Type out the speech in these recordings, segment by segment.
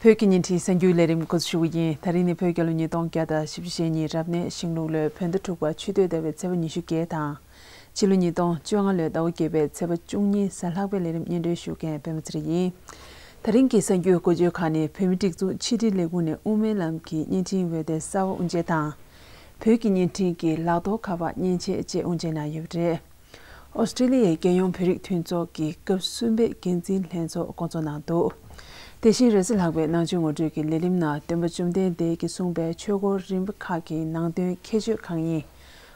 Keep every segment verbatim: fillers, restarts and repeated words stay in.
བོད་ཀྱི་བརྙན་འཕྲིན་གསར་འགྱུར་ལས་རིམ་འགོ་འཛུགས་ཞུ་གི་ཡིན། ད་རིང་ནི་བོད་རྒྱལ་ལོ་ཉིས་སྟོང་བརྒྱ་དང་བཞི་བཅུ་ཞེ་གཉིས་རབ་གནས་ཤིང་ལུག་ལོའི་བོད་ཟླ་དྲུག་པ་ཆུ་སྟོད་ཟླ་བའི་ཚེས་པ་ཉི་ཤུ་བརྒྱད་དང་། ཕྱི་ལོ་ཉིས་སྟོང་བཅོ་ལྔ་ལོའི་ཟླ་བ་བརྒྱད་པའི་ཚེས་པ་བཅུ་གཉིས་གཟའ་ལྷག་པའི་ལས་རིམ་སྙན་སྒྲོན་ཞུ་མཁན་པད་མ་ཚེ་རིང་ཡིན། ད་རིང་གི་གསར་འགྱུར་འགོ་བརྗོད་ཁག་ནི། བོད་མིའི་སྒྲིག་འཛུགས་ཕྱི་དྲིལ་ལས་ཁུངས་ནས་དབུ་མའི་ལམ་གྱི་བརྙན་འཕྲིན་འོད་སྡེར་གསར་པ་དབུ་འབྱེད་དང་། བོད་ཀྱི་བརྙན་འཕྲིན་གྱི་ལག་ཐོགས་ཁ་པར་མཉེན་ཆས་བཅས་དབུ་འབྱེད་གནང་ཡོད་པ་རེད། ཨོ་སི་ཀྲི་ལི་ཡའི་རྒྱལ་ཡོངས་བོད་རིགས་མཐུན་ཚོགས་ཀྱི་སྐབས་གསུམ་པའི་འགན་འཛིན་ལྷན་ཚོགས་བསྐོང་ཚོགས་གནང་འདུག་དེ་བཞིན་རེས་གཟའ་ལྷག་པའི་ནང་ཆོས་ངོ་སྤྲོད་ཀྱི་ལས་རིམ་ནང་སྟོན་པ་བཅོམ་ལྡན་འདས་ཀྱིས་གསུངས་པའི་ཆོས་འཁོར་རིམ་པ་ཁག་གི་ནང་དོན་ཁྱད་ཆོས་གང་ཡིན་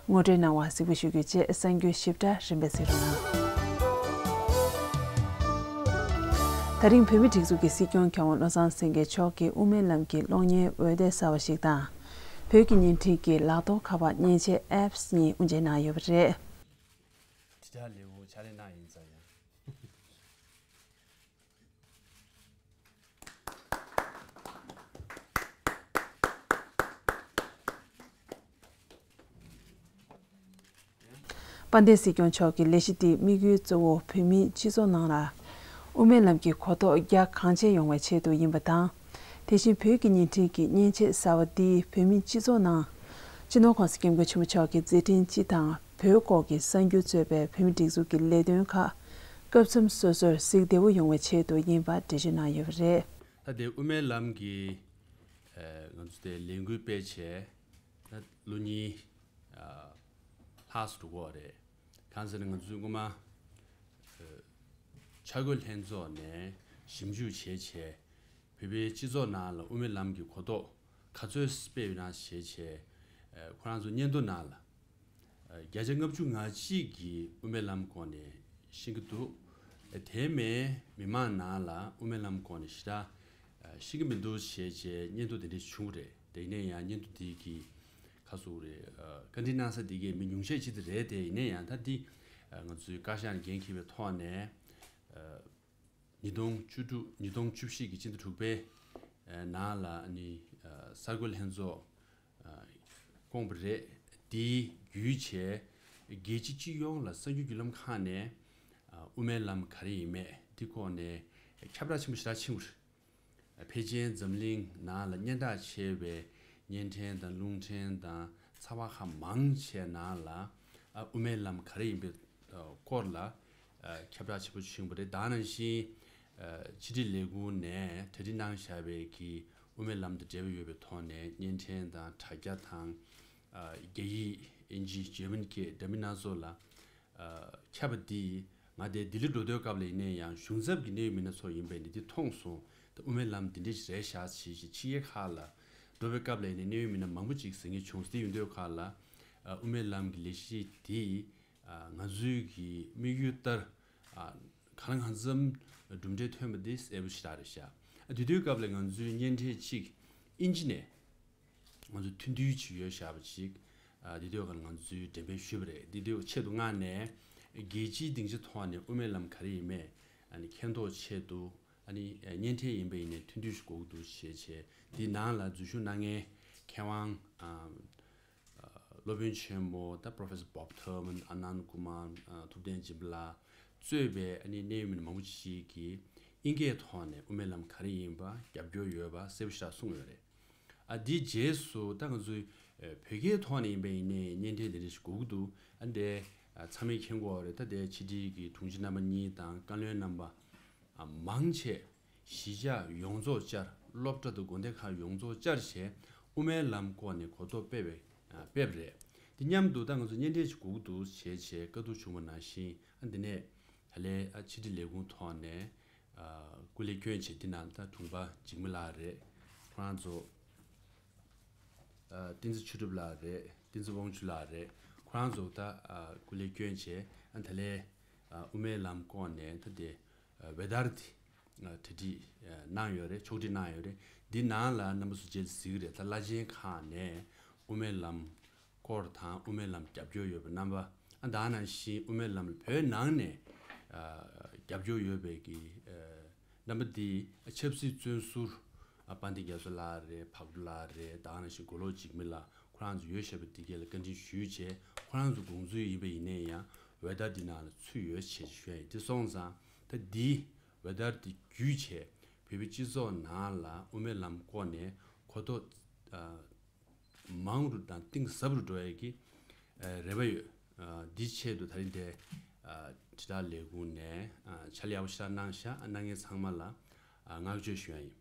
ངོ་སྤྲོད་གནང་བ་གཟིགས་པ་ཞུ་རྒྱུ་བཅས། གསར་འགྱུར་ཞིབ་ཕྲ་རིམ་པས་གཟིགས་རོགས་གནང་། ད་རིང་བོད་མིའི་སྒྲིག་འཛུགས་ཀྱི་སྲིད་སྐྱོང་མཁས་དབང་བློ་བཟང་སེང་གེ་མཆོག་གིས་དབུ་མའི་ལམ་གྱི་གློག་བརྙན་འོད་སྡེར་གསར་བ་ཞིག་དང་། བོད་ཀྱི་བརྙན་འཕྲིན་གྱི་ལག་ཐོགས་ཁ་པར་མཉེན་ཆས་ཨེབ་སི་གཉིས་དབུ་འབྱེད་གནང་ཡོད་པ་རེད། དྲིལ་བསྒྲགས་ལས་ཁུངས་ཕྱག་ལས་གནང་ཡིན་ཙང་ཡང་། དཔལ་ལྡན་སྲིད་སྐྱོང་མཆོག་གི་ལས་གཞི་འདིའི་དམིགས་ཡུལ་གཙོ་བོ་བོད་མིའི་སྤྱི་ཚོགས་ནང་ལ་དབུ་མའི་ལམ་གྱི་གོ་རྟོགས་རྒྱ་གང་ཆེ་ཡོང་བའི་ཆེད་དུ་ཡིན་པ་དང་། དེ་བཞིན་བོད་ཀྱི་བརྙན་འཕྲིན་གྱི་མཉེན་ཆས་གསར་བ་འདིས་བོད་མིའི་སྤྱི་ཚོགས་ནང་སྤྱི་ནོར་༸གོང་ས་༸སྐྱབས་མགོན་ཆེན་པོ་མཆོག་གི་མཛད་འཕྲིན་སྤྱི་དང་བོད་སྐོར་གྱི་གསར་འགྱུར་གཙོས་པའི་བོད་མིའི་སྒྲིག་འཛུགས་ཀྱི་ལས་དོན་ཁག་སྐབས་མཚམས་སོ་སོར་གཟིགས་བདེ་བོ་ཡོང་བའི་ཆེད་དུ་ཡིན་པ་འགྲེལ་བརྗོད་གནང་ཡོད་པ་རེད། ད་ལྟའི་དབུ་མའི་ལམ་གྱི་ཨ་ང་ཚོ་དེ་ལས་འགུལ་སྤེལ་བྱས་ད་ལོ་གཉིས་ཨ་ལྷག་སུ་འགྲོ་གི་ཡོད་རེད། གང་ཟེར་ན་ང་ཚོས་སྔོན་མ་ཨ་འཆར་འགོད་ལྷན་ཚོགས་ནས་ཞིབ་འཇུག་བྱས་བྱས་བོད་པའི་སྤྱི་ཚོགས་ནང་ལ་དབུ་མའི་ལམ་གྱི་གོ་རྟོགས་ག་ཚོད་སྤེལ་ཡོད་ན་བྱས་བྱས་ཨ་ཁོ་རང་ཚོ་སྙན་ཐོ་ནང་ལ་བརྒྱ་ཆ་ལྔ་བཅུ་ང་གཅིག་གིས་དབུ་མའི་ལམ་སྐོར་ནས་ཤེས་ཀྱི་འདུག་དེ་མིན་མི་མང་ནང་ལ་དབུ་མའི་ལམ་སྐོར་ནས་ཞེ་དྲག་ཤེས་ཀྱི་མི་འདུག་ཞེས་བྱས་སྙན་ཐོ་དེ་འདྲ་བྱུང་རེད། དེ་ཡིན་ན་ཡང་སྙན་ཐོ་འདི་གི་ཁ་སོ་རེད། བཀའ་འདྲི་གནང་ས་འདི་གའི་མི་ཉུང་ཤས་ཅིག་དེ་རེད། དེ་ཡིན་ན་ཡང་ད་འདི་ང་ཚོའི་བཀའ་ཤག་ནས་འགན་འཁྱེར་བའི་ཐོག་ནས་ཉིས་སྟོང་བཅུ་དྲུག་ཉིས་སྟོང་བཅུ་བཞི་གི་སྤྱི་ཟླ་དྲུག་པའི་ནང་ལ་ནི་གསར་འགོད་ལྷན་ཚོགས་བསྐོངས་པ་རེད། དེའི་བརྒྱུད་བྱས་རྒྱལ་སྤྱི་སྤྱི་ཡོངས་ལ་གསར་འགྱུར་བརྒྱུད་ལམ་ཁག་ནས་དབུ་མའི་ལམ་ག་རེ་ཡིན་མེད་འདི་སྐོར་ནས་ཁྱབ་བསྒྲགས་ཆེན་པོ་ཞེ་དྲག་ཕྱིན་པ་རེད། ཕལ་ཆེར་འཛམ་གླིང་ནང་ལ་སྙན་གྲགས་ཆེ་བའི་བརྙན་འཕྲིན་དང་རླུང་འཕྲིན་དང་ཚགས་པར་ཁག་མང་ཆེ་ནང་ལ་ཨ་དབུ་མའི་ལམ་ག་རེ་ཡིན་པའི་ཨ་སྐོར་ལ་ཨ་ཁྱབ་བསྒྲགས་ཆེན་པོ་ཕྱིན་པ་རེད། ད་ནང་བཞིན་ཨ་ཕྱི་དྲིལ་ལས་ཁུངས་ནས་གྲ་སྒྲིག་གནང་བཞག་པའི་གི་དབུ་མའི་ལམ་དང་འབྲེལ་བ་ཡོད་པའི་ཐོག་ནས་བརྙན་འཕྲིན་དང་དྲ་རྒྱ་དང་ཨ་རྒྱ་ཡིག་ཨིན་ཇི་འཇར་མན་སྐད་འདྲ་མིན་སྣ་ཚོགས་ལ་ཨ་ཁྱབ་པ་འདིས་ང་དེ་ལྡི་ལི་འགྲོ་དུས་སྐབས་ལ་ཡིན་ན་ཡང་གཞུང་ཚབ་ཀྱི་གནད་ཡོད་མི་སྣ་ཚོ་ཡིན་པས་ནི་འདི་མཐོང་སོང་། ད་དབུ་མའི་ལམ་འདི་འདྲ་ཞིག་རེད་ཤག་ཅེས་ཕྱི་རྒྱལ་ཁག་ལ་འགྲོ་བའི་སྐབས་ལ་ཡིན་ན་གནད་ཡོད་མི་སྣ་མང་པོ་ཅིག་གཟིགས་མཁན་བྱུང་སོང་། དེ་ཡིན་དུས་ཁག་ལ་ཨ་དབུ་མའི་ལམ་གྱི་ལས་གཞི་འདི་ཨ་ང་ཚོའི་གི་དམིགས་ཡུལ་ལྟར་ཨ་གང་ལ་གང་འཚམ་གྲུབ་འབྲས་ཐོན་པ་འདི་གསལ་པོ་ཞེ་དྲག་རེད་ཤག་ཨ་དེ་དུས་སྐབས་ལ་ང་ཚོའི་བརྙན་འཕྲིན་གཅིག་ཨིན་ཇི་ནས་ང་ཚོ་ཐུགས་འདུན་ཅིག་ཡོད་བཞག་པ་ཅིག་ཨ་དེ་དུས་ཀ་ལ་ང་ཚོས་འགྲེམས་སྤེལ་ཞུས་པ་རེད། དེ་དུས་ཆེད་དུ་མངགས་ནས་རྒྱལ་སྤྱིའི་སྡིངས་ཆ་ཐོག་ནས་དབུ་མའི་ལམ་ག་རེ་ཡིན་མེད་ཨ་ནི་མཁྱེན་རྟོགས་ཆེད་དུ་ཨ་ནི་བརྙན་འཕྲིན་ཡིན་པ་ཡིན་ནའི་ཐུགས་འདུན་ཞིག་དགོས་ཀྱི་འདུག་ཞེས་བྱས་དེའི་ནང་ལ་འཛུལ་ཞུགས་གནང་མཁན་མཁས་དབང་ཨ་སློབ་དཔོན་ཆེན་མོ་ད་Professor Bob Thurman, Anand Kumar, ཨ་ཐུབ་བསྟན་སྦྱིན་པ་ལགས་གཙོས་པའི་ཨ་ནི་གནད་ཡོད་མི་སྣ་མང་པོ་ཞིག་གིས་ཨིན་སྐད་ཐོག་ནས་དབུ་མའི་ལམ་ག་རེ་ཡིན་པ་རྒྱབ་སྐྱོར་ཡོད་པ་གསལ་པོ་ཞེ་དྲག་གསུངས་ཡོད་རེད། ཨ་འདིའི་རྗེས་སུ་ད་ང་ཚོའི་ཨ་བོད་སྐད་ཐོག་ནས་ཡིན་པ་ཡིན་ནའི་བརྙན་འཕྲིན་དེ་འདྲ་ཞིག་དགོས་ཀྱི་འདུག་ཨ་འདི་ཨ་ཚང་མས་མཁྱེན་གྱི་ཡོད་རེད། ད་དེ་ཕྱི་དྲིལ་གྱི་དྲུང་ཆེ་རྣམ་པ་གཉིས་དང་བཀའ་བློན་རྣམ་པ་ཨ་མང་ཆེ་གཞིས་ཆགས་ཡོངས་རྫོགས་བཅར། སློབ་གྲྭ་དང་དགོན་སྡེ་ཁག་ཡོངས་རྫོགས་བཅར་བྱས་དབུ་མའི་ལམ་སྐོར་ནས་གོ་རྟོགས་སྤེལ་བའི་ཨ་སྤེལ་བ་རེད། དེ་མཉམ་དུ་ད་ང་ཚོ་བརྙན་འཕྲིན་ཞིག་དགོས་ཀྱི་འདུག་ཞེས་བྱས་བཀའ་བསྡུར་བྱུང་བ་ནང་བཞིན་ཨ་འདི་ནས་ད་ལན་ཨ་ཕྱི་དྲིལ་ལས་ཁུངས་ཐོག་ནས་ཨ་སྐུ་ལས་བསྐྱོན་བྱས། འདི་ནང་ད་དྲུང་པ་འཇིགས་མེད་ལགས་རེད། ཁོ་རང་ཚོ་ཨ་བསྟན་འཛིན་ཆོས་གྲུབ་ལགས་རེད། བསྟན་འཛིན་དབང་ཕྱུག་ལགས་རེད། ཁོ་རང་ཚོ་ད་ཨ་སྐུ་ལས་བསྐྱོན་བྱས་ཨ་ད་ལན་ཨ་དབུ་མའི་ལམ་སྐོར་ནས་ད་དེ་ཨ་འོད་སྡེར་དེ་ཨ་གྲ་སྒྲིག་ཨ་གནང་ཡོད་རེད། ཕྱོགས་སྒྲིག་གནང་ཡོད་རེད། འདི་ནང་ལ་རྣམ་པ་ཚོ་རྗེས་ལ་གཟིགས་ཀྱི་རེད། ད་བླ་ཆེན་ཁག་ནས་དབུ་མའི་ལམ་སྐོར་དང་དབུ་མའི་ལམ་རྒྱབ་སྐྱོར་ཡོད་པའི་རྣམ་པ། ཨ་ད་ནང་བཞིན་དབུ་མའི་ལམ་ལ་བོད་ནང་ནས་ཨ་རྒྱབ་སྐྱོར་ཡོད་པའི་གི་ཨ་རྣམ་པ་འདི་ཨ་ཆབ་སྲིད་བཙོན་ཟུར་ཨ་དཔལ་ལྡན་རྒྱ་མཚོ་ལགས་རེད། ཕག་གྲུ་ལགས་རེད། ད་ནང་བཞིན་མགོ་ལོག་འཇིགས་མེད་ལགས་ཁོ་རང་ཚོ་ཡོད་བཞག་པ་འདི་གས་ལ་བཀའ་འདྲི་ཞུས་བྱས་ཁོ་རང་ཚོ་དགོངས་ཚུལ་ཡིན་པ་ཡིན་ནའི་ཡང་འོད་སྡེར་འདི་ནང་ལ་ཚུད་ཡོད་ཅེས་ཞུ་ཡ་ཡིན། དེ་སོང་ཙང་ད་འདི་འོད་སྡེར་དེ་བརྒྱུད་བྱས་ བོད་པའི་སྤྱི་ཚོགས་ནང་ལ་དབུ་མའི་ལམ་བསྐོར་ནས་གོ་རྟོགས་ཨ་མང་རུ་དང་གཏིང་ཟབ་རུ་འགྲོ་ཡས་ཀྱི་ཨ་རེ་བ་ཡོད། ཨ་འདིའི་ཆེད་དུ་ད་རིང་འདིར་ཨ་དྲིལ་བསྒྲགས་ལས་ཁུངས་ནས་ཨ་ཕྱག་ལས་ཡག་པོ་ཞེ་དྲག་གནང་ཤག་གནང་མཁན་ཚང་མ་ལ་ཨ་བསྔགས་བརྗོད་ཞུ་ཡ་ཡིན།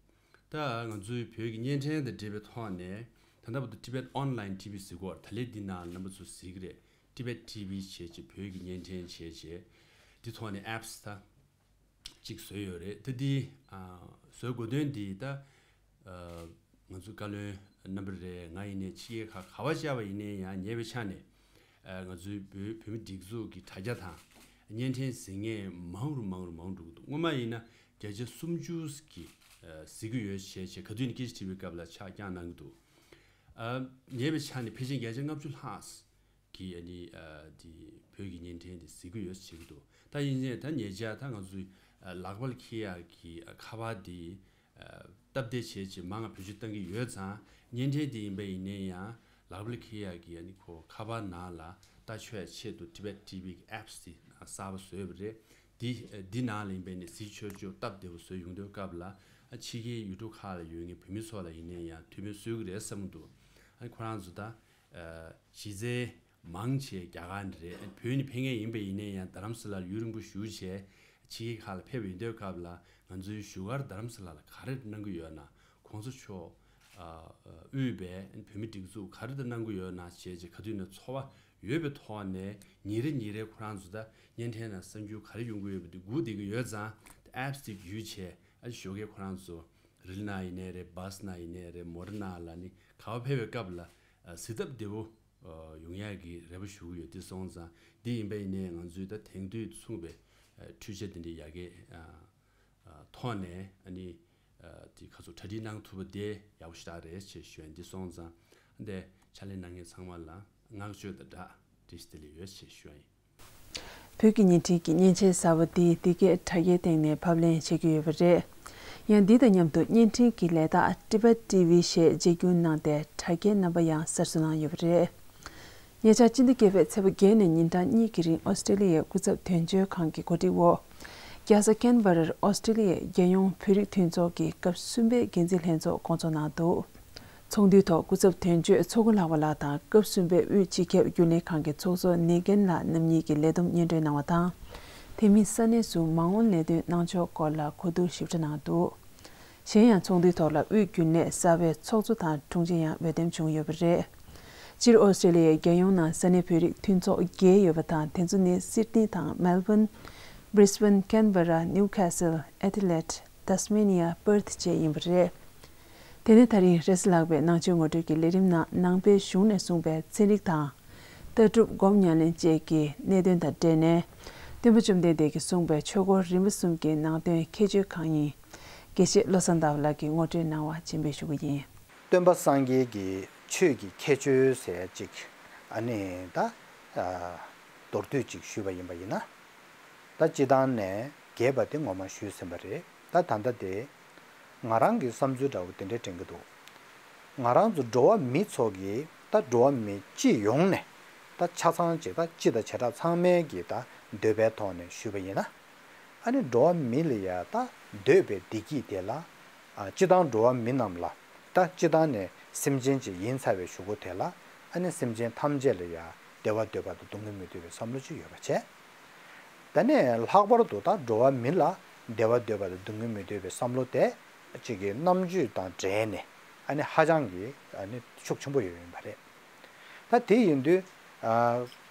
ད་ང་ཚོའི་བོད་ཀྱི་བརྙན་འཕྲིན་དང་འབྲེལ་བའི་ཐོག་ནས་ད་ལྟ་བར་དུ་Tibet Online T V་ཟེར་གྱི་ཡོད་རེད། ད་ལན་འདི་ནང་རྣམ་པ་ཚོ་གཟིགས་ཀྱི་རེད། Tibet T V་བྱས་བྱས་བོད་ཀྱི་བརྙན་འཕྲིན་བྱས་བྱས་འདི་ཐོག་ནས་apps་ད་གཅིག་བཟོས་ཡོད་རེད། ད་འདི་ཨ་བཟོ་དགོས་དོན་འདི་ད་ཨ་ང་ཚོའི་བཀའ་བློན་རྣམ་པ་རེད། ང་ཡིན་ནའི་ཕྱི་རྒྱལ་ཁག་ག་པར་བཅར་བ་ཡིན་ནའི་ཡང་ཉེ་བའི་ཆ་ནས་ཨ་ང་ཚོའི་བོད་བོད་མི་སྒྲིག་འཛུགས་ཀྱི་དྲ་རྒྱ་དང་བརྙན་འཕྲིན་གཟིགས་མཁན་མང་རུ་མང་རུ་མང་རུ་འགྲོ་གི་འདུག་སྔོན་མ་ཡིན་ན་བརྒྱ་ཆ་སུམ་ཅུ་གིས་ཨ་གཟིགས་ཀྱི་ཡོད་བྱས་བྱས་ག་དུས་ནས་སྐད་ཆ་དྲི་བའི་སྐབས་ལ་ཕྱག་བརྐྱངས་གནང་གི་འདུག་ཨ་ཉེ་བའི་ཆ་ནས་ཕལ་ཆེར་བརྒྱ་ཆ་ལྔ་བཅུ་ལྷག་གིས་ཨ་ནི་ཨ་དེ་བོད་ཀྱི་བརྙན་འཕྲིན་དེ་གཟིགས་ཀྱི་ཡོད་ཟེར་གྱི་འདུག་ད་ཡིན་ནའི་ད་ཉེ་ཆར་ད་ང་ཚོའི་ཨ་ལག་པར་འཁྱེར་ཡག་གི་ཨ་ཁ་པར་དེ་ཨ་སྟབས་བདེ་བྱས་བྱས་མང་ང་བེད་སྤྱོད་གཏང་གི་ཡོད་ཙང་བརྙན་འཕྲིན་དེ་ཡིན་པ་ཡིན་ནའི་ཡང་ལག་པར་འཁྱེར་ཡག་གི་ཨ་ནི་ཁོ་ཁ་པར་ནང་ལ་ལྟ་ཆོག་ཡག་ཆེད་དུ་Tibet T V་གི་apps་དེ་གསར་པ་བཟོས་པ་རེད། འདི་འདི་ནང་ལ་ཡིན་པ་ཡིན་ནའི་གཟིགས་ཆོག་ཆོག་སྟབས་བདེ་པོ་བཟོས་ཡོང་དུས་སྐབས་ལ་ཨ་ཕྱི་རྒྱལ་ཡུལ་གྲུ་ཁག་ལ་ཡོད་མཁན་བོད་མི་ཚོ་ལ་ཡིན་ནའི་ཡང་ཐུགས་ཕན་གསོས་ཀྱི་རེད་བསམ་གྱི་འདུག་ཨ་ཁོ་རང་ཚོ་ད་ཨ་གཞི་རྩའི་མང་ཆེ་རྒྱ་གར་ནས་རེད། བོད་ནས་ཕེབས་མཁན་ཡིན་པ་ཡིན་ནའི་ཡང་རྡ་རམ་ས་ལར་ཡུན་རིང་པོ་བཞུགས་བྱས་ཕྱི་རྒྱལ་ཁག་ལ་ཕེབས་ཡོང་དུས་སྐབས་ལ་ང་ཚོའི་བཞུགས་སྒར་རྡ་རམ་ས་ལ་ལ་ག་རེ་གནང་གི་ཡོད་ན། གོང་ས་མཆོག་ཨ་ཨ་དབུས་པའི་བོད་མི་སྒྲིག་འཛུགས་ག་རེ་ད་གནང་གི་ཡོད་ན་བྱས་བྱས་ག་དུས་ནས་ཚོར་བ་ཡོད་པའི་ཐོག་ནས་ཉིན་རེ་ཉིན་རེ་ཁོ་རང་ཚོ་ད་བརྙན་འཕྲིན་ནང་གསར་འགྱུར་ག་རེ་ཡོང་གི་ཡོད་པ་དེ་སྒུག་བསྡད་ཀྱི་ཡོད་ཙང་apps་དེ་བརྒྱུད་བྱས་ཨ་ཞོགས་ཀས་ཁོ་རང་ཚོ་རི་ལི་ནང་ཡིན་ནའི་རེད། བྷ་སི་ནང་ཡིན་ནའི་རེད། མོ་ཊ་ནང་ལ་ནི་ག་པར་ཕེབས་པའི་སྐབས་ལ་ཨ་གཟིགས་སྟབས་བདེ་པོ་ཨ་ཡོང་ཡག་གི་རེ་བ་ཞུ་གི་ཡོད། དེ་སོང་ཙང་འདི་ཡིན་པ་ཡིན་ནའི་ང་ཚོའི་ད་དེང་དུས་མཚུངས་པའི་ཨ་འཕྲུལ་ཆས་དེ་འདྲའི་ཡ་གི་ཨ་ཨ་ཐོག་ནས་ཨ་ནི་ཨ་དེ་ག་ཚོད་གྲ་སྒྲིག་གནང་ཐུབ་པ་དེ་ཡག་པོ་ཞེ་དྲག་རེད་ཅེས་ཞུ་ཡ་ཡིན། འདི་སོང་ཙང་འདི་ཕྱག་ལས་གནང་མཁན་ཚང་མ་ལ་བསྔགས་བརྗོད་དང་སྦྲགས་བཀྲ་ཤིས་བདེ་ལེགས་ཡོད་ཅེས་ཞུ་ཡ་ཡིན། བོད་ཀྱི་བརྙན་འཕྲིན་གྱི་མཉེན་ཆས་གསར་པ་འདི་འདི་གའི་དྲ་རྒྱའི་སྟེང་ནས་ཕབ་ལེན་བྱེད་ཀྱི་ཡོད་པ་རེད། ཡང་འདི་དང་མཉམ་དུ་བརྙན་འཕྲིན་གྱི་ལས་རྟགས་Tibet T V་ཞེས་རྗེས་སྒྱུར་གནང་སྟེ་དྲ་རྒྱའི་རྣམ་པ་ཡང་གསར་བཟོ་གནང་ཡོད་པ་རེད། ཉེ་ཆར་སྤྱི་ཟླ་བརྒྱད་པའི་ཚེས་པ་བརྒྱད་ནས་ཉིན་གྲངས་གཉིས་ཀྱི་རིང་ཨོ་སི་ཀྲེ་ལི་ཡའི་སྐུ་ཚབ་དོན་གཅོད་ཁང་གི་གོ་སྒྲིག་འོག་རྒྱལ་ས་ཁེན་བྷ་རར་ཨོ་སི་ཀྲེ་ལི་ཡའི་རྒྱལ་ཡོངས་བོད་རིགས་མཐུན་ཚོགས་ཀྱི་སྐབས་གསུམ་པའི་འགན་འཛིན་ལྷན་ཚོགས་བསྐོང་ཚོགས་གནང་འདུག་ཚོགས་འདུའི་ཐོག་སྐུ་ཚབ་དོན་གཅོད་མཚོ་སྐུ་ལྷག་པ་ལགས་དང་སྐབས་གསུམ་པའི་དབུས་སྤྱི་ཁྱབ་རྒྱུན་ལས་ཁང་གི་ཚོགས་གཙོ་ནེ་གན་ལགས་རྣམ་གཉིས་ཀྱིས་ལས་བསྡོམས་སྙན་སྒྲོན་གནང་བ་དང་། དེ་མིན་ས་གནས་སུ་མ་འོངས་ལས་དོན་གནང་ཕྱོགས་སྐོར་ལ་གོ་བསྡུར་ཞིབ་ཕྲ་གནང་འདུག་གཞན་ཡང་ཚོགས་འདུའི་ཐོག་ལ་དབུས་རྒྱུན་ལས་གསར་པའི་ཚོགས་གཙོ་དང་དྲུང་ཆེ་ཡང་འོས་འདེམས་བྱུང་ཡོད་པ་རེད། སྤྱིར་ཨོ་སི་ཀྲེ་ལི་ཡའི་རྒྱལ་ཡོངས་ནང་ས་གནས་བོད་རིགས་མཐུན་ཚོགས་བརྒྱད་ཡོད་པ་དང་དེ་ཚོ་ནི་སིད་ནི་དང་མེལ་བོན། བྷྲིས་བྷན། ཁེན་བྷ་ར། ནིའུ་ཁེ་སལ། ཨེ་ཌི་ལེཌ། ཏཱས་མེ་ནི་ཡ། པར་ཐི་བཅས་ཡིན་པ་རེད། དེ་ནས་ད་རིང་རེས་གཟའ་ལྷག་པའི་ནང་ཆོས་ངོ་སྤྲོད་ཀྱི་ལས་རིམ་ནང་ནང་པའི་གཞུང་ནས་གསུངས་པའི་ཚན་རིག་དང་། ལྟ་གྲུབ་སྒོམ་ཉམས་ལེན་བཅས་ཀྱི་གནད་དོན་དང་འབྲེལ་ནས། སྟོན་པ་བཅོམ་ལྡན་འདས་ཀྱིས་གསུངས་པའི་ཆོས་འཁོར་རིམ་པ་གསུམ་གྱི་ནང་དོན་ཁྱད་ཆོས་གང་ཡིན། དགེ་བཤེས་བློ་བཟང་ཟླ་བ་ལགས་ཀྱིས་ངོ་སྤྲོད་གནང་བ་སྤྱན་འབུལ་ཞུ་གི་ཡིན། སྟོན་པ་སངས་རྒྱས་ཀྱི་ཆོས་ཀྱི་ཁྱད་ཆོས་ཟེར་ཅིག་ཨ་ནི་ད་ཨ་མདོར་བསྡུས་ཅིག་ཞུས་པ་ཡིན་པ་ཡིན་ན། ད་སྤྱི་བཏང་ནས་རྒྱས་པ་དེ་ངོ་མ་ཞུས་ཟིན་པ་རེད། ད་ད་ལྟ་དེ་ང་རང་གི་བསམ་ཚུལ་འདྲ་བོ་དེ་འདྲས་དྲན་གྱི་འདུག་ང་རང་ཚོ་འགྲོ་བ་མི་ཚོ་གི་ད་འགྲོ་བ་མི་སྤྱི་ཡོངས་ནས་ད་ཆ་ཚང་ཅིག་ད་སྤྱི་དང་བྱེ་བྲག་ཚང་མའི་གི་ད་འདོད་པའི་ཐོག་ནས་ཞུས་པ་ཡིན་ན། ཨ་ནི་འགྲོ་བ་མི་ལ་ཡ་ད་འདོད་པའི་བདེ་སྐྱིད་དེ་ལ། ཨ་སྤྱི་བཏང་འགྲོ་བ་མི་རྣམས་ལ་ད་སྤྱི་བཏང་ནས་སེམས་ཅན་ཅིག་ཡིན་ཚར་བའི་གཞུག་གུ་དེ་ལ་ཨ་ནི་སེམས་ཅན་ཐམས་ཅད་ལ་ཡ་བདེ་བ་འདོད་པ་དང་སྡུག་བསྔལ་མི་འདོད་པའི་བསམ་བློ་ཅིག་ཡོད་པ་བྱས། ད་ནས་ལྷག་པར་དུ་ད་འགྲོ་བ་མི་ལ་བདེ་བ་འདོད་པ་དང་སྡུག་བསྔལ་མི་འདོད་པའི་བསམ་བློ་དེ་ཅིག་གི་རྣམ་དཔྱོད་དང་འབྲེལ་ནས་ཨ་ནི་ཧ་ཅང་གི་ཨ་ནི་ཤུགས་ཆེན་པོ་ཡོད་ཡིན་པ་རེད། ད་དེ་ཡིན་དུས། ཨ་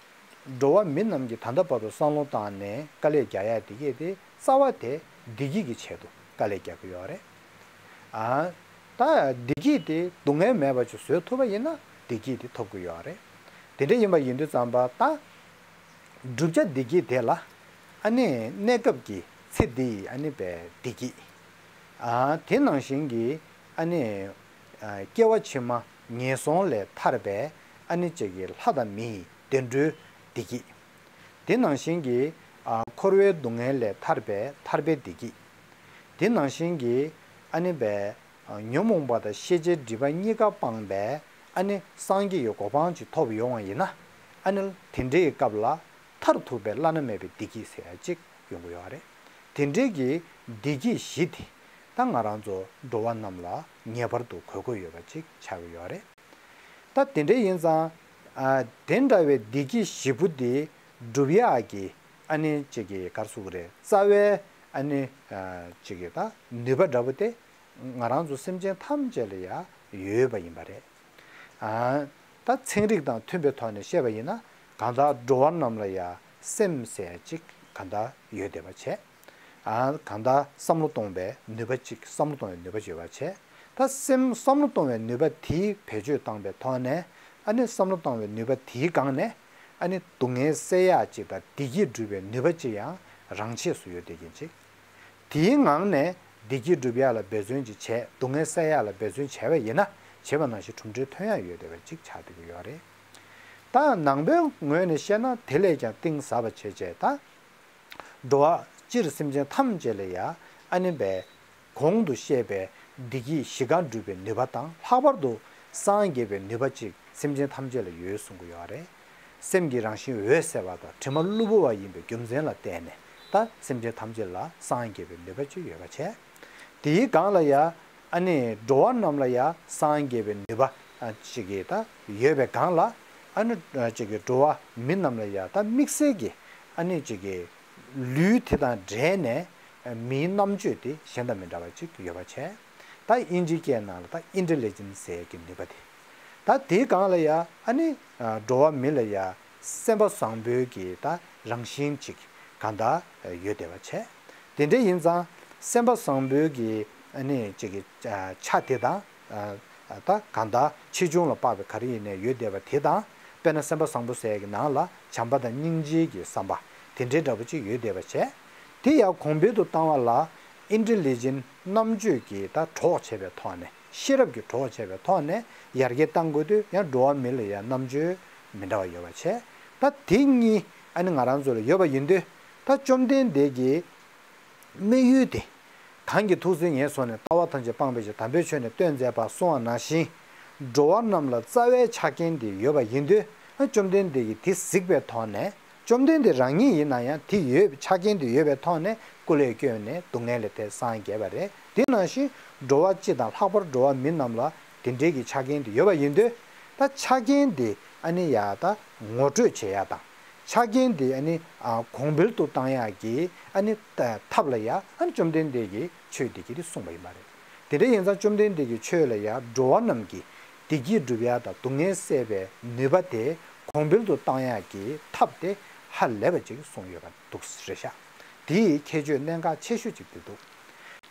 འགྲོ་བ་མི་རྣམས་ཀྱི་ད་ལྟ་བར་དུ་བསམ་བློ་བཏང་ནས་དཀའ་ལས་རྒྱག་ཡ་བདེ་སྐྱིད་དེ་རྩ་བ་དེ་བདེ་སྐྱིད་ཀྱི་ཆེད་དུ་དཀའ་ལས་རྒྱག་གི་ཡོད་རེད། ཨ་ད་བདེ་སྐྱིད་དེ་སྡུག་བསྔལ་མེད་པ་ཅིག་བཟོ་ཐུབ་པ་ཡིན་ན་བདེ་སྐྱིད་དེ་ཐོབ་ཀྱི་ཡོད་རེད། དེ་འདྲ་ཡིན་པ་ཡིན་དུས་ཙམ་པ་ད་བསྒྲུབ་བྱ་བདེ་སྐྱིད་དེ་ལ་ཨ་ནི་གནས་སྐབས་ཀྱི་ཚེ་འདིའི་ཨ་ནི་བའི་བདེ་སྐྱིད། ཨ་དེ་ནང་བཞིན་གྱི་ཨ་ནི་ཨ་སྐྱེ་བ་ཕྱི་མ་ངན་སོང་ལས་ཐར་པའི་ཨ་ནི་ཅིག་གི་ལྷ་དང་མིའི་བདེ་འགྲོའི་བདེ་སྐྱིད། དེ་ནང་བཞིན་གྱི་ཨ་འཁོར་བའི་སྡུག་བསྔལ་ལས་ཐར་པའི་ཐར་པའི་བདེ་སྐྱིད། དེ་ནང་བཞིན་གྱི་ཨ་ནི་བའི་ཨ་ཉོན་མོངས་པ་དང་ཤེས་བྱའི་སྒྲིབ་པ་གཉིས་ཀ་སྤངས་པའི་ཨ་ནི་སངས་རྒྱས་ཀྱི་གོ་འཕང་ཅིག་ཐོབ་ཡོང་བ་ཡིན་ན་ཨ་ནི་དེ་འདྲའི་སྐབས་ལ་མཐར་ཐུག་པའི་བླ་ན་མེད་པའི་བདེ་སྐྱིད་ཟེར་ཡ་ཅིག་ཡོང་གི་ཡོད་རེད། དེ་འདྲའི་གི་བདེ་སྐྱིད་བཞི་དེ་ ད་ང་རང་ཚོ་འགྲོ་བ་རྣམས་ལ་ངེས་པར་དུ་དགོས་མཁོ་ཡོད་པ་ཅིག་ཆགས་ཀྱི་ཡོད་རེད། ད་དེ་འདྲ་ཡིན་ཙང་། ཨ། དེ་འདྲ་བའི་བདེ་སྐྱིད་བཞི་པོ་དེ་སྒྲུབ་ཡག་གི་ཨ་ནི་ཅིག་གི་ག་རེ་ཟེར་དགོས་རེད། རྩ་བའི་ཨ་ནི་ཨ་ཅིག་གི་ད་ནུས་པ་འདྲ་པོ་དེ་ང་རང་ཚོ་སེམས་ཅན་ཐམས་ཅད་ལ་ཡང་ཡོད་པ་ཡིན་པ་རེད། ཨ། ད་ཚན་རིག་དང་མཐུན་པའི་ཐོག་ནས་བཤད་པ་ཡིན་ན། གང་ལྟར་འགྲོ་བ་རྣམས་ལ་ཡང་སེམས་ཟེར་ཅིག་གང་ལྟར་ཡོད་བསྡད་པ་བྱས། ཨ། གང་ལྟར་བསམ་བློ་གཏོང་བའི་ནུས་པ་ཅིག་བསམ་བློ་གཏོང་བའི་ནུས་པ་ཅིག་ཡོད་པ་བྱས། ད་སེམས་བསམ་བློ་གཏོང་བའི་ནུས་པ་དེ་བེད་སྤྱོད་བཏང་པའི་ཐོག་ནས། ཨ་ནི་བསམ་བློ་གཏོང་བའི་ནུས་པ་དེའི་སྒང་ནས། ཨ་ནི་སྡུག་བསྔལ་སེལ་ཡག་ཅིག་དང་བདེ་སྐྱིད་སྒྲུབ་པའི་ནུས་པ་ཅིག་ཡང་རང་ཆས་སུ་ཡོད་བསྡད་མཁན་ཅིག་དེའི་ངང་ནས་བདེ་སྐྱིད་སྒྲུབ་ཡག་ལ་འབད་བརྩོན་ཅིག་བྱས། སྡུག་བསྔལ་སེལ་ཡག་ལ་འབད་བརྩོན་བྱས་པ་ཡིན་ན། བྱས་པ་ནང་བཞིན་གྲུབ་འབྲས་ཐོན་ཡག་ཡོད་བསྡད་པ་ཅིག་ཆགས་བསྡད་ཀྱི་ཡོད་རེད། ད་ནང་པའི་ངོས་ནས་བཤད་ན། དེ་ལས་ཀྱང་གཏིང་ཟབ་པ་བྱས་བྱས། ད་འགྲོ་བ་སྤྱིར་སེམས་ཅན་ཐམས་ཅད་ལ་ཡང་ཨ་ནི་བའི་གོང་དུ་བཤད་པའི་བདེ་སྐྱིད་བཞི་ཀ་འགྲུབ་པའི་ནུས་པ་དང་། ལྷག་པར་དུ་སངས་རྒྱས་པའི་ནུས་པ་ཅིག་སེམས་ཅན་ཐམས་ཅད་ལ་ཡོད་གསུང་གི་ཡོད་རེད། སེམས་ཀྱི་རང་བཞིན་འོད་གསལ་བ་དང་། དྲི་མ་གློ་བུར་བ་ཡིན་པའི་རྒྱུ་མཚན་ལ་བརྟེན་ནས། ད་སེམས་ཅན་ཐམས་ཅད་ལ་སངས་རྒྱས་པའི་ནུས་པ་ཅིག་ཡོད་པ་བྱས། དེའི་སྒང་ལ་ཡང་ཨ་ནི་འགྲོ་བ་རྣམས་ལ་ཡང་སངས་རྒྱས་པའི་ནུས་པ་ཨ་ཅིག་གི་ད་ཡོད་པའི་སྒང་ལ། ཨ་ནི་ཨ་ཅིག་གི་འགྲོ་བ་མི་རྣམས་ལ་ཡང་ད་དམིགས་བསལ་གྱི་ཨ་ནི་ཅིག་གི་ལུས་དེ་དང་འབྲེལ་ནས་མིའི་རྣམ་དཔྱོད་དེ་གཞན་དང་མི་འདྲ་བ་ཅིག་ཡོད་པ་བྱས། ད་དབྱིན་ཇིའི་སྐད་ནང་ལ་ད་ཨིན་ཊེ་ལི་ཇེན་སི་ཟེར་གྱི་ནུས་པ་དེ། ད་དེའི་སྒང་ལ་ཡང་ཨ་ནི་ཨ་འགྲོ་བ་མི་ལ་ཡང་སེམས་པ་བཟང་པོའི་གི་ད་རང་བཞིན་ཅིག་གང་ལྟར་ཡོད་བསྡད་པ་བྱས། དེ་འདྲ་ཡིན་ཙང་སེམས་པ་བཟང་པོའི་གི་ཨ་ནི་ཅིག་གི་ཨ་ཆ་དེ་དང་། ཨ་ད་གང་ལྟར་ཆེ་ཆུང་ལ་དཔག་པའི་ག་རེ་ཡིན་ནའི་ཡོད་བསྡད་པ་དེ་དང་། དཔེར་ན་སེམས་པ་བཟང་པོ་ཟེར་ཡག་གི་ནང་ལ་བྱམས་པ་དང་སྙིང་རྗེ་གི་བསམ་པ་དེ་འདྲའི་འདྲ་པོ་ཅིག་ཡོད་བསྡད་པ་བྱས། དེ་ཡང་གོང་འཕེལ་དུ་བཏང་བ་ལ་ཨིན་ཊེ་ལི་ཇེན་སི་རྣམ་དཔྱོད་ཀྱི་ད་གྲོགས་བྱས་པའི་ཐོག་ནས། ཤེས་རབ་ཀྱི་གྲོགས་བྱས་པའི་ཐོག་ནས་ཡར་རྒྱས་གཏང་དགོས་དུས། ཡང་འགྲོ་བ་མི་ལ་ཡང་རྣམ་དཔྱོད་མི་འདྲ་བ་ཡོད་པ་བྱས། ད་དེ་གཉིས་ཨ་ནི་ང་རང་ཚོ་ལ་ཡོད་པ་ཡིན་དུས། ད་བཅོམ་ལྡན་འདས་ཀྱི་དམིགས་ཡུལ་དེ། གང་གིས་ཐུགས་བརྩེ་ངེས་སོ་ནས། ལྟ་བ་ཐམས་ཅད་སྤངས་པའི་ཕྱིར། དམ་པའི་ཆོས་ནི་སྟོན་མཛད་པ། གསུངས་པ་ནང་བཞིན། འགྲོ་བ་རྣམས་ལ་རྩ་བའི་ཆ་རྐྱེན་དེ་ཡོད་པ་ཡིན་དུས། ཨ་བཅོམ་ལྡན་འདས་ཀྱིས་དེ་གཟིགས་པའི་ཐོག་ནས། བཅོམ་ལྡན་འདས་རང་ཉིད་ཡིན་ན་ཡང་དེ་ཡོད། ཆ་རྐྱེན་དེ་ཡོད་པའི་ཐོག་ནས་སྐུ་ལས་བསྐྱོན་ནས་སྡུག་བསྔལ་ལས་ཐར་སངས་རྒྱས་པ་རེད། དེ་ནང་བཞིན་འགྲོ་བ་སྤྱི་དང་། ལྷག་པར་འགྲོ་བ་མི་རྣམས་ལ་དེ་འདྲའི་གི་ཆ་རྐྱེན་དེ་ཡོད་པ་ཡིན་དུས། ད་ཆ་རྐྱེན་དེ་ཨ་ནི་ཡ་ད་ངོ་སྤྲོད་བྱེད་ཡ་དང་། ཆ་རྐྱེན་དེ་ཨ་ནི་ཨ་གོང་འཕེལ་དུ་བཏང་ཡག་གི་ཨ་ནི་ཐབས་ལ་ཡ་ཨ་ནི་བཅོམ་ལྡན་འདས་ཀྱིས་ཆོས་འདི་གི་དེ་གསུངས་པ་ཡིན་པ་རེད། དེ་འདྲ་ཡིན་ཙང་བཅོམ་ལྡན་འདས་ཀྱི་ཆོས་ལ་ཡ་འགྲོ་བ་རྣམས་ཀྱི་བདེ་སྐྱིད་སྒྲུབ་ཡ་དང་སྡུག་བསྔལ་སེལ་བའི་ནུས་པ་དེ་གོང་འཕེལ་དུ་བཏང་ཡག་གི་ཐབས་དེ་ཧ་ལས་པ་ཅིག་གསུངས་ཡོད་པ་འདུག་རེད་ཤག་དེའི་ཁྱད་ཆོས་གནད་འགག་ཆེ་ཤོས་ཅིག་དེ་འདུག་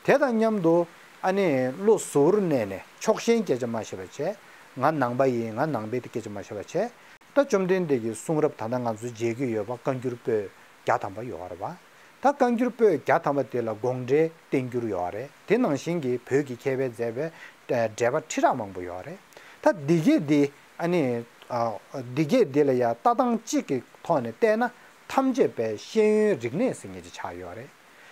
དེ་དང་མཉམ་དུ་ཨ་ནི་བློ་གཟུ་བོར་གནས་ནས་ཕྱོགས་ཞེན་སྐད་ཆ་མ་བཤད་པ་བྱས། ང་ནང་པ་ཡིན། ང་ནང་པའི་སྐད་ཆ་མ་བཤད་པ་བྱས། ད་བཅོམ་ལྡན་འདས་ཀྱི་གསུང་རབ་ད་ལྟ་ང་ཚོ་མཇལ་གྱི་ཡོད་པ། བཀའ་འགྱུར་པོད་བརྒྱ་ཐམ་པ་ཡོད་རེད་པ། ད་བཀའ་འགྱུར་པོད་བརྒྱ་ཐམ་པ་དེ་ལ་དགོངས་འགྲེལ་བསྟན་འགྱུར་ཡོད་རེད། དེ་ནང་བཞིན་གྱི་བོད་ཀྱི་མཁས་པས་མཛད་པའི་འགྲེལ་པ་ཁྲི་ཕྲག་མང་པོ་ཡོད་རེད། ད་འདི་གས་འདི་ཨ་ནི་ཨ་འདི་གས་འདི་ལ་ཡང་ལྟ་སྟངས་གཅིག་གི་ཐོག་ནས་བལྟས་ན། ཐམས་ཅད་པའི་ཤེས་ཡོན་རིག་གནས་ཟེར་མཁན་ཅིག་ཆགས་ཡོད་རེད།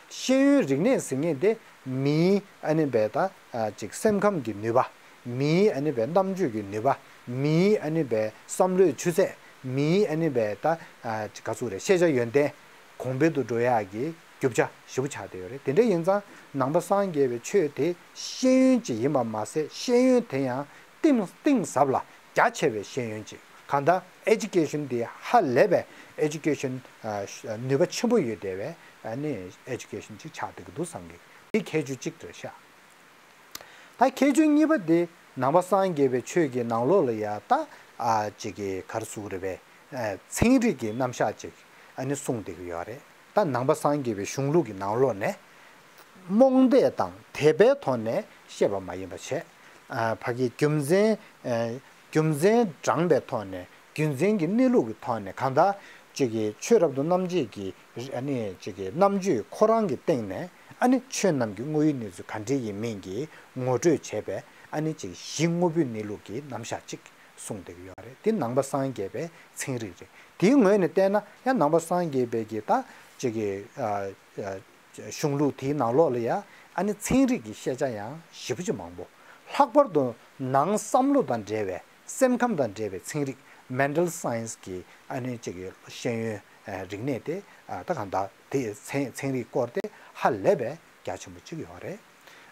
ཤེས་ཡོན་རིག་གནས་ཟེར་མཁན་དེ་མིའི་ཨ་ནི་བས་ད་ཨ་ཅིག་སེམས་ཁམས་ཀྱི་ནུས་པ། མིའི་ཨ་ནི་བས་རྣམ་དཔྱོད་ཀྱི་ནུས་པ། མིའི་ཨ་ནི་བས་བསམ་བློའི་ཆུ་ཚད། མིའི་ཨ་ནི་བས་ད་ཨ་ཅིག་ག་ཚོད་རེད། ཤེས་བྱ་ཡོན་ཏན་གོང་འཕེལ་དུ་འགྲོ་ཡག་གི་རྒྱུ་ཆ་ཞེ་པོ་ཆགས་བསྡད་ཡོད་རེད། དེ་འདྲ་ཡིན་ཙང་ནང་པ་སངས་རྒྱས་པའི་ཆོས་དེ་ཤེས་ཡོན་ཅིག་ཡིན་པ་མ་ཟད། ཤེས་ཡོན་དེ་ཡང་གཏིང་གཏིང་ཟབ་ལ་རྒྱ་ཆེ་བའི་ཤེས་ཡོན་ཅིག་གང་ལྟར་ཨེ་ཌུ་ཀེ་ཤན་དེ་ཧ་ལས་པའི་ཨེ་ཌུ་ཀེ་ཤན་ནུས་པ་ཆེན་པོ་ཡོད་བསྡད་པའི་ཨ་ནི་ཨེ་ཌུ་ཀེ་ཤན་ཅིག་ཆགས་བསྡད་ཀྱི་འདུག་བསམ་གི། དེ་ཁྱད་ཆོས་གཅིག་རེད་ཤག་ད་ཁྱད་ཆོས་གཉིས་པ་དེ་ནང་པ་སངས་རྒྱས་པའི་ཆོས་ཀྱི་ནང་ལོགས་ལ་ཡ་ད་ཨ་ཅིག་གི་ག་རེ་ཟེར་དགོས་རེད་པས། ཚན་རིག་གི་རྣམ་གཞག་ཅིག་ཨ་ནི་གསུངས་བསྡད་ཀྱི་ཡོད་རེད། ད་ནང་པ་སངས་རྒྱས་པའི་གཞུང་ལུགས་ཀྱི་ནང་ལོགས་ནས་རྨོངས་དད་དང་དད་པའི་ཐོག་ནས་བཤད་པ་མ་ཡིན་པ་བྱས། ཨ་ཕ་གི་རྒྱུ་མཚན་ཨ་རྒྱུ་མཚན་དྲངས་པའི་ཐོག་ནས། རྒྱུ་མཚན་གྱི་གནས་ལུགས་ཀྱི་ཐོག་ནས། གང་ལྟར་ཅིག་གི་ཆོས་རབ་ཏུ་རྣམ་འབྱེད་ཀྱི་ཨ་ནི་ཅིག་གི་རྣམ་དཔྱོད་ཁོ་རང་གི་སྟེང་ནས། ཨ་ནི་ཆོས་རྣམས་ཀྱི་དངོས་ཡུལ་གནས་ཚུལ་ག་འདྲ་ཡིན་མིན་གྱི་ངོ་སྤྲོད་བྱས་པའི་ཨ་ནི་ཅིག་གཞི་དངོས་པོའི་གནས་ལུགས་ཀྱི་རྣམ་གཞག་ཅིག་གསུངས་བསྡད་ཀྱི་ཡོད་རེད། དེ་ནང་པ་སངས་རྒྱས་པའི་ཚན་རིག་རེད། དེའི་ངོས་ནས་བལྟས་ན་ཡང་ནང་པ་སངས་རྒྱས་པའི་གི་ད་ཅིག་གི་ཨ་ཨ་གཞུང་ལུགས་དེའི་ནང་ལོགས་ལ་ཡང་ཨ་ནི་ཚན་རིག་གི་ཤེས་བྱ་ཡང་ཞེ་པོ་ཅིག་མང་པོ། ལྷག་པར་དུ་ནང་བསམ་བློ་དང་འབྲེལ་བའི། སེམས་ཁམས་དང་འབྲེལ་བའི་ཚན་རིག Mental Science གི་ཨ་ནི་ཅིག་གི་ཤེས་ཡོན་རིག་གནས་དེ། ཨ་ད་གང་ལྟར་དེ་ཚན་ཚན་རིག་སྐོར་དེ་ཧ་ལས་པའི་རྒྱ་ཆེན་པོ་ཅིག་ཡོད་རེད།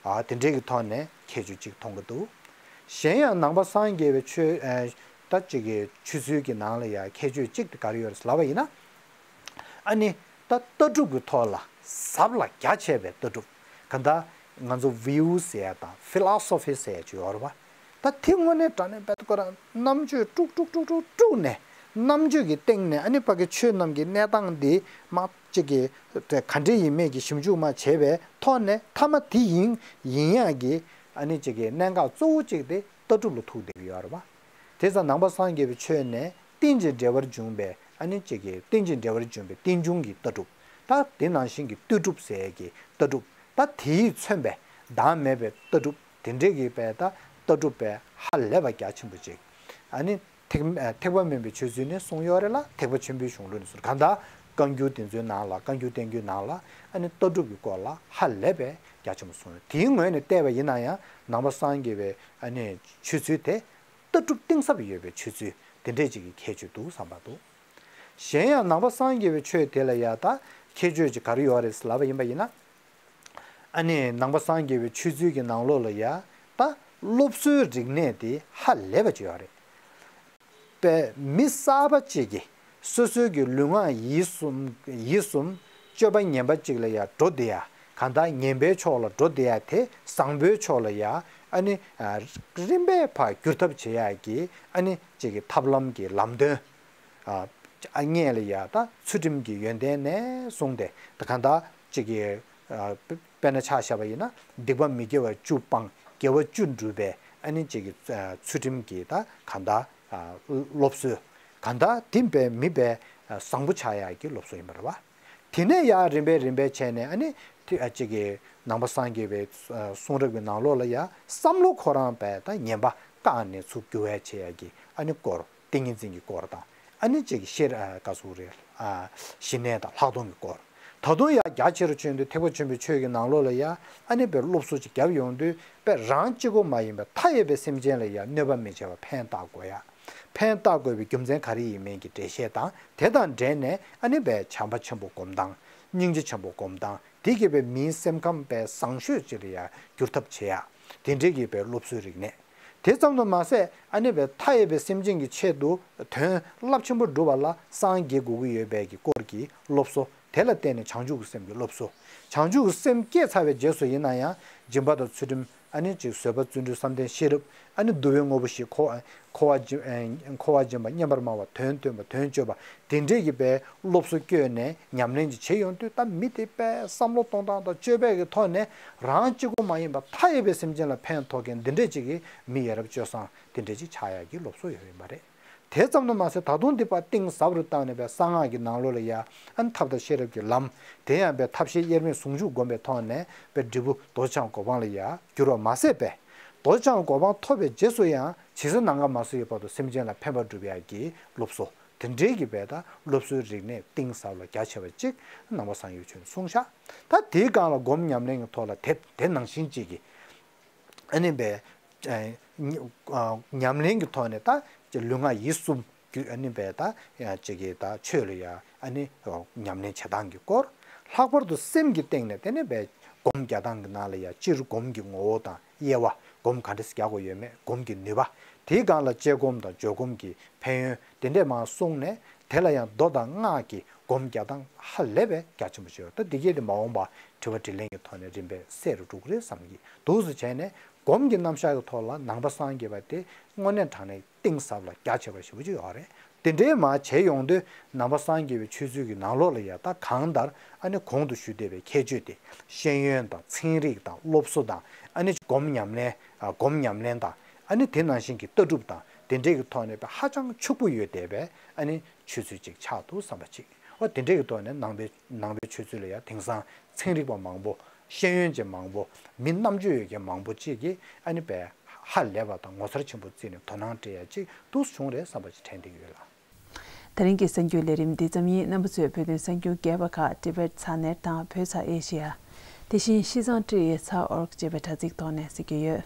ཨ་དེ་འདྲས་ཀྱི་ཐོག་ནས་ཁྱད་ཆོས་གཅིག་མཐོང་གི་འདུག་གཞན་ཡང་ནང་པ་སངས་རྒྱས་པའི་ཆོས་ཨ་ད་ཅིག་གི་ཆོས་ཚུལ་གྱི་ནང་ལ་ཡང་ཁྱད་ཆོས་གཅིག་དེ་ག་རེ་ཡོད་རེད་ལབ་པ་ཡིན་ན། ཨ་ནི་ད་ལྟ་གྲུབ་ཀྱི་ཐོག་ལ་ཟབ་ལ་རྒྱ་ཆེ་བའི་ལྟ་གྲུབ། ག་ད་ང་ཚོ་view ཟེར་ཡ་དང་philosophy ཟེར་ཡ་ཅིག་ཡོད་རེད་པ། ད་དེ་དངོས་གནས་དྲང་གནས་དཔེ་ཁོ་རང་རྣམ་དཔྱོད་དཀྲུག་དཀྲུག་དཀྲུག་དཀྲུག་དཀྲུག་ནས་རྣམ་དཔྱོད་ཀྱི་སྟེང་ནས་ཨ་ནི་ཕ་གི་ཆོས་རྣམས་ཀྱི་གནས་སྟངས་འདི་མ་གཅིག་གི་ག་འདྲ་ཡིན་མིན་གྱི་ཞིབ་འཇུག་མ་བྱས་པའི་ཐོག་ནས་མཐའ་མ་དེ་ཡིན་ཡིན་ཡག་གི་ཨ་ནི་གཅིག་གི་གནད་འགག་གཙོ་བོ་གཅིག་དེ་ལྟ་གྲུབ་ལ་ཐུག་བསྡད་ཀྱི་ཡོད་རེད་པ། དེ་ཙང་ནང་པ་སངས་རྒྱས་པའི་ཆོས་ནས་རྟེན་ཅིང་འབྲེལ་བར་འབྱུང་བའི་ཨ་ནི་གཅིག་གི་རྟེན་ཅིང་འབྲེལ་བར་འབྱུང་བའི་རྟེན་འབྱུང་གི་ལྟ་གྲུབ། ད་དེ་ནང་བཞིན་གྱི་ལྟོས་གྲུབ་ཟེར་གྱི་ལྟ་གྲུབ། ད་དེས་མཚོན་པའི་བདག་མེད་པའི་ལྟ་གྲུབ་དེ་འདྲས་ཀྱི་པའི་ད་ལྟ་གྲུབ་པའི་ཧ་ལས་པ་རྒྱ་ཆེན་པོ་ཅིག་ཨ་ནི་ཐེག་ཐེག་པ་དམན་པའི་ཆོས་ཚུལ་ནས་གསུངས་ཡོད་རེད་ལ། ཐེག་པ་ཆེན་པོའི་གཞུང་ལུགས་ནས་གསུངས། གང་ལྟར་བཀའ་འགྱུར་དེ་ཚོའི་ནང་ལ། བཀའ་འགྱུར་བསྟན་འགྱུར་ནང་ལ་ཨ་ནི་ལྟ་གྲུབ་ཀྱི་སྐོར་ལ་ཧ་ལས་པའི་རྒྱ་ཆེན་པོ་གསུངས་ཡོད། དེའི་ངོས་ནས་བལྟས་པ་ཡིན་ན་ཡང་ནང་པ་སངས་རྒྱས་པའི་ཨ་ནི་ཆོས་ཚུལ་དེ་ལྟ་གྲུབ་གཏིང་ཟབ་ཡོད་པའི་ཆོས་ཚུལ་དེ་འདྲས་ཅིག་གི་ཁྱད་ཆོས་འདུག་བསམ་པ་འདུག་གཞན་ཡང་ནང་པ་སངས་རྒྱས་པའི་ཆོས་དེ་ལ་ཡ་ད་ཁྱད་ཆོས་ཅིག་ག་རེ་ཡོད་རེད་ལབ་པ་ཡིན་པ་ཡིན་ན། ཨ་ནི་ནང་པ་སངས་རྒྱས་པའི་ཆོས་ཚུལ་གྱི་ནང་ལོགས་ལ་ཡ་ད་སློབ་གསོའི་རིག་གནས་དེ་ཧ་ལས་པ་ཅིག་ཡོད་རེད། པས་མི་གསར་པ་ཅིག་གིས་སོ་སོའི་གི་ལུས་ངག་ཡིད་གསུམ་ཡིད་གསུམ་སྤྱོད་པ་ངན་པ་ཅིག་ལ་ཡ་འགྲོ་བསྡད་ཡ། གང་ལྟར་ངན་པའི་ཕྱོགས་ལ་འགྲོ་བསྡད་ཡ་དེ་བཟང་པོའི་ཕྱོགས་ལ་ཡ་ཨ་ནི་རིམ་པས་ཕར་བསྒྱུར་ཐབས་བྱེད་ཡ་གི་ཨ་ནི་ཅིག་གི་ཐབས་ལམ་གྱི་ལམ་སྟོན། ཨ་ཨ་སྔས་ལ་ཡ་ད་ཚུལ་ཁྲིམས་ཀྱི་ཡོན་ཏན་ནས་བཟུང་སྟེ་ད་གང་ལྟར་ཅིག་གི་ཨ་དཔེར་ན་ཆ་བཞག་པ་ཡིན་ན་སྡིག་པ་མི་དགེ་བ་བཅུ་སྤང་། དགེ་བ་བཅུ་སྒྲུབ་པའི་ཨ་ནི་ཅིག་གི་ཨ་ཚུལ་ཁྲིམས་ཀྱི་ད་གང་ལྟར་ཨ་སློབ་གསོ། གང་ལྟར་དེ་པས་མི་པས་ཨ་བཟང་པོ་ཆགས་ཡག་གི་སློབ་གསོ་ཡིན་པ་རེད་པ། དེ་ནས་ཡར་རིམ་པས་རིམ་པས་བྱས་ནས་ཨ་ནི་དེ་ཨ་ཅིག་གི་ནང་པ་སངས་རྒྱས་པའི་ཨ་གསུང་རབ་ཀྱི་ནང་ལོགས་ལ་ཡ་བསམ་བློ་ཁོ་རང་པས་ད་ངན་པ་བཀག་ནས་ཚུར་འགྱུར་བ་བྱེད་ཡག་གི་ཨ་ནི་སྐོར། ཏིང་ངེ་འཛིན་གྱི་སྐོར་དང་། ཨ་ནི་ཅིག་ཤེས་ར་ཨ་ག་ཟེར་རེད། ཨ་ཞི་གནས་དང་ལྷག་མཐོང་གི་སྐོར། ད་དུང་ཡང་རྒྱ་ཆེ་རུ་ཕྱིན་དུས་ཐེག་པ་ཆེན་པོའི་ཆོས་ཀྱི་ནང་ལོགས་ལ་ཡ་ཨ་ནི་པའི་སློབ་གསོ་ཅིག་བརྒྱབ་ཡོང་དུས་པའི་རང་གཅིག་པོ་མ་ཡིན་པར་མཐའ་ཡས་པའི་སེམས་ཅན་ལ་ཡ་གནོད་པ་མི་བྱེད་པར་ཕན་བཏགས་དགོས་ཡ། ཕན་བཏགས་དགོས་པའི་རྒྱུ་མཚན་ག་རེ་ཡིན་མིན་གྱི་འགྲེལ་བཤད་དང་། དེ་དང་འབྲེལ་ནས་ཨ་ནི་པའི་བྱམས་པ་ཆེན་པོ་སྒོམ་སྟངས། སྙིང་རྗེ་ཆེན་པོ་སྒོམ་སྟངས། དེ་གིས་པའི་མིའི་སེམས་ཁམས་པའི་བཟང་ཤོས་ཅིག་ལ་ཡ་འགྱུར་ཐབས་བྱེད་ཡ། དེ་འདྲའི་གི་པའི་སློབ་གསོའི་རིག་གནས། དེ་ཙམ་དུ་མ་ཟད་ཨ་ནི་པའི་མཐའ་ཡས་པའི་སེམས་ཅན་གྱི་ཆེད་དུ་དོན་རླབས་ཆེན་པོ་སྒྲུབ་པ་ལ་སངས་རྒྱས་དགོས་ཀྱི་ཡོད་པའི་གི་སྐོར་གྱི་སློབ་གསོ། དེ་ལ་བརྟེན་ནས་བྱང་ཆུབ་ཀྱི་སེམས་ཀྱི་སློབ་གསོ། བྱང་ཆུབ་ཀྱི་སེམས་སྐྱེས་ཚར་བའི་རྗེས་སུ་ཡིན་ན་ཡང་སྦྱིན་པ་དང་ཚུལ་ཁྲིམས། ཨ་ནི་ཅིག་བཟོད་པ་བརྩོན་འགྲུས་བསམ་གཏན་ཤེས་རབ། ཨ་ནི་བསྡུ་བའི་དངོས་པོ་བཞི། འཁོར་འཁོར་བ་འཁོར་བ་འབྱིན་པ། བསྙེན་པར་སྨྲ་བ། དོན་སྟོན་པ། དོན་སྤྱོད་པ། དེ་འདྲས་ཀྱི་པའི་སློབ་གསོ་བསྐྱོད་ནས་ཉམས་ལེན་ཅིག་བྱེད་ཡོང་དུས་ད་མི་དེ་པའི་བསམ་བློ་གཏོང་སྟངས་དང་སྤྱོད་པའི་གི་ཐོག་ནས་རང་གཅིག་པོ་མ་ཡིན་པར་མཐའ་ཡས་པའི་སེམས་ཅན་ལ་ཕན་ཐོགས་མཁན་འདི་འདྲས་ཅིག་གི་མི་ཡ་རབས་སྤྱོད་བཟང་དེ་འདྲས་ཅིག་ཆགས་ཡག་གི་སློབ་གསོ་ཡོད་ཡིན་པ་རེད། དེ་ཙམ་དུ་མ་ཟད་ད་དུང་འདི་པ་གཏིང་ཟབ་རུ་བཏང་ནས་པའི་གསང་སྔགས་ཀྱི་ནང་ལོགས་ལ་ཡ་ཨ་ནི་ཐབས་དང་ཤེས་རབ་ཀྱི་ལམ། དེ་ཡང་པའི་ཐབས་ཤེས་དབྱེར་མེད་ཟུང་འཇུག་བསྒོམ་པའི་ཐོག་ནས་པའི་འབྲས་བུ་རྡོ་རྗེ་འཆང་གོ་འཕང་ལ་ཡ་འགྱུར་བ་མ་ཟད་པས། རྡོ་རྗེ་འཆང་གོ་འཕང་ཐོབ་པའི་རྗེས་སུ་ཡང་ཇི་སྲིད་ནམ་མཁའ་མ་སོས་ཀྱི་བར་དུ་སེམས་ཅན་ལ་ཕན་པ་སྒྲུབ་ཡག་གི་སློབ་གསོ། དེ་འདྲའི་གི་པའི་ད་སློབ་གསོའི་རིག་གནས་གཏིང་ཟབ་ལ་རྒྱ་ཆེ་བ་ཅིག་ནང་པ་སངས་རྒྱས་ཆོས་ནས་གསུངས་ཤག་ད་དེའི་སྒང་ལ་སྒོམ་ཉམས་ལེན་གྱི་ཐོག་ལ་དེ་དེ་ནང་བཞིན་ཅིག་གི་ཨ་ནི་པའི་ཨ་ཉམས་ལེན་གྱི་ཐོག་ནས་ད་ལུས་ངག་ཡིད་གསུམ་རྒྱུད་ཨ་ནི་པའི་ད་ཅིག་གི་ད་ཆོས་ལ་ཡ་ཨ་ནི་ཉམས་ལེན་བྱེད་སྟངས་ཀྱི་སྐོར། ལྷག་པར་དུ་སེམས་ཀྱི་སྟེང་ནས་དེ་ནས་པའི་སྒོམ་རྒྱག་སྟངས་ཀྱི་ནང་ལ་ཡ་སྤྱིར་སྒོམ་གྱི་ངོ་བོ་དང་དབྱེ་བ། སྒོམ་ག་འདྲས་རྒྱག་དགོས་ཡོད་མེད། སྒོམ་གྱི་ནུས་པ། དེའི་སྒང་ལ་དཔྱད་སྒོམ་དང་བརྗོད་སྒོམ་གྱི་ཕན་ཡོན་དེ་འདྲས་མར་གསུངས་ནས། དེ་ལ་ཡང་མདོ་དང་སྔགས་ཀྱི་སྒོམ་རྒྱག་སྟངས་ཧ་ལས་པའི་རྒྱ་ཆེན་པོ་ཞིག་ཡོད། ད་འདི་གས་དེ་མ་འོངས་པ་དྲི་བ་དྲིས་ལན་གྱི་ཐོག་ནས་རིམ་པས་གསལ་རུ་འགྲོ་གི་རེད་བསམ་གྱི་འདུག་སེ་བྱས་ནས་སྒོམ་གྱི་རྣམ་གཞག་གི་ཐོག་ལ་ནང་པ་སངས་རྒྱས་པ་དེ་དངོས་གནས་དྲང་གནས་གཏིང་ཟབ་ལ་རྒྱ་ཆེ་བ་ཞེ་པོ་ཅིག་ཡོད་རེད། དེ་འདྲའི་མར་བྱས་ཡོང་དུས་ནང་པ་སངས་རྒྱས་པའི་ཆོས་ཚུལ་གྱི་ནང་ལོགས་ལ་ཡ་ད་གང་ལྟར་ཨ་ནི་གོང་དུ་ཞུས་བསྡད་པའི་ཁྱད་ཆོས་དེ། ཤེས་ཡོན་དང་ཚན་རིག་དང་སློབ་གསོ་དང་། ཨ་ནི་སྒོམ་ཉམས་ལེན། ཨ་སྒོམ་ཉམས་ལེན་དང་། ཨ་ནི་དེ་ནང་བཞིན་གྱི་ལྟ་གྲུབ་དང་དེ་འདྲའི་གི་ཐོག་ནས་པའི་ཧ་ཅང་ཕྱུག་པོ་ཡོད་བསྡད་པའི་ཨ་ནི་ཆོས་ཚུལ་ཅིག་ཆགས་འདུག་བསམ་པ་ཅིག་འོ་དེ་འདྲའི་གི་ཐོག་ནས་ནང་པའི་ནང་པའི་ཆོས་ཚུལ་ལ་ཡང་དེང་སང་ཚན་རིག་པ་མང་པོ། ཤེས་ཡོན་ཅན་མང་པོ། མི་རྣམ་དཔྱོད་ཡོད་མཁན་མང་པོ་ཅིག་གིས་ཨ་ནི་པའི་ཧ་ལས་པ་དང་ངོ་མཚར་ཆེན་པོ་བརྩིས་ནས་དོ་སྣང་སྤྲད་ཡ་ཅིག་འདུག་བྱུང་རེད་བསམ་པ་ཅིག་དྲན་བསྡད་ཀྱི་ཡོད་ལགས། དེ་རིང་གི་གསར་འགྱུར་ལས་རིམ་འདི་ཙམ་ཡིན། རྣམ་པ་ཚོས་བོད་དོན་གསར་འགྱུར་རྒྱས་པ་ཁག་ཊི་བེཊ་ཚག་ནེཊ་དང་བོད་ཚག་ཨེ་ཤི་ཡ། དེ་བཞིན་ཤིས་ཙང་ཀྲི་ཨེ་ཚག་ཨོར་གི་ཅེས་པའི་དྲ་ཚིགས་ཐོག་ནས་གཟིགས་ཀྱི་ཡོད།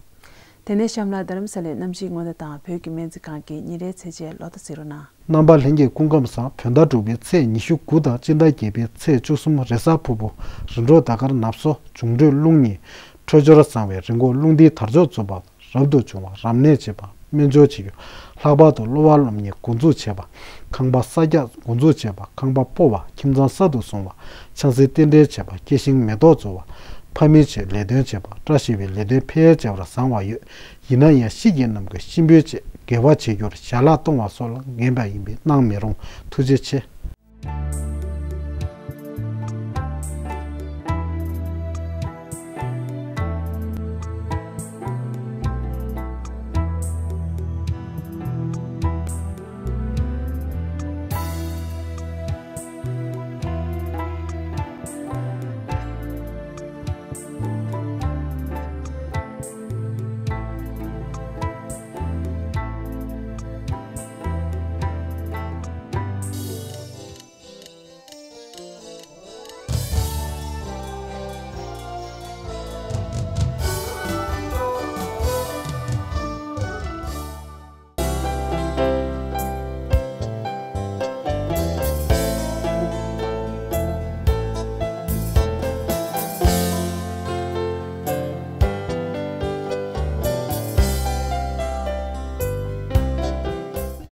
དེ་ནས་གཤམ་ལ་རྡ་རམ་ས་ལའི་གནམ་གཤིས་སྔོན་བརྡ་དང་བོད་ཀྱི་སྨན་རྩིས་ཁང་གི་ཉིན་རེའི་ཚེས་ཆའི་ལོ་ཐོ་གཟིགས་རོགས་གནང་། རྣམ་པ་ལྷན་རྒྱས་སྐུ་ཁམས་བཟང་། བོད་ཟླ་དྲུག་པའི་ཚེས་ཉི་ཤུ་དགུ་དང་སྤྱི་ཟླ་བརྒྱད་པའི་ཚེས་བཅུ་གསུམ་རེས་གཟའ་ཕུར་བུ། རིམ་གྲོ་ཟླ་སྐར་ནབ་སོ། འབྱུང་འཕྲོད་རླུང་གཉིས། འཕྲོད་སྦྱོར་བཟང་བའི་རི་མགོ་རླུང་ལྡན་དར་ལྕོག་འཛུགས་པ། རབ་ཏུ་བྱུང་བ་རབ་གནས་བྱེད་པ། སྨན་སྦྱོར་བྱེད་རྒྱུ། ལྷག་པར་དུ་གློ་བ་སློབ་གཉེར་འགོ་འཛུགས་བྱེད་པ། ཁང་པ་གསར་རྒྱག་འགོ་འཛུགས་བྱེད་པ། ཁང་པ་སྤོ་བ། ཁྱིམ་ཚང་གསར་དུ་བཟུང་བ། ཆང་སའི་རྟེན་འབྲེལ་བྱེད་པ། སྐྱེ་ཤིང་མེ་ཏོག་འཛུགས་པ། ཕ་མའི་ཆེད་ལས་དོན་བྱེད་པ། བཀྲ་ཤིས་པའི་ལས་དོན་འཕེལ་རྒྱས་བྱེད་པར་བཟང་བ་ཡོད། ཡིན་ན་ཡང་ཤི་རྒས་རྣམས་ཀྱི་གཤིན་པོའི་ཆེད་དགེ་བ་བྱེད་རྒྱུར་ཞལ་ལག་གཏོང་བ་སོགས་ལ་ངན་པ་ཡིན་པས་གནང་མི་རུང་། ཐུགས་རྗེ་ཆེ།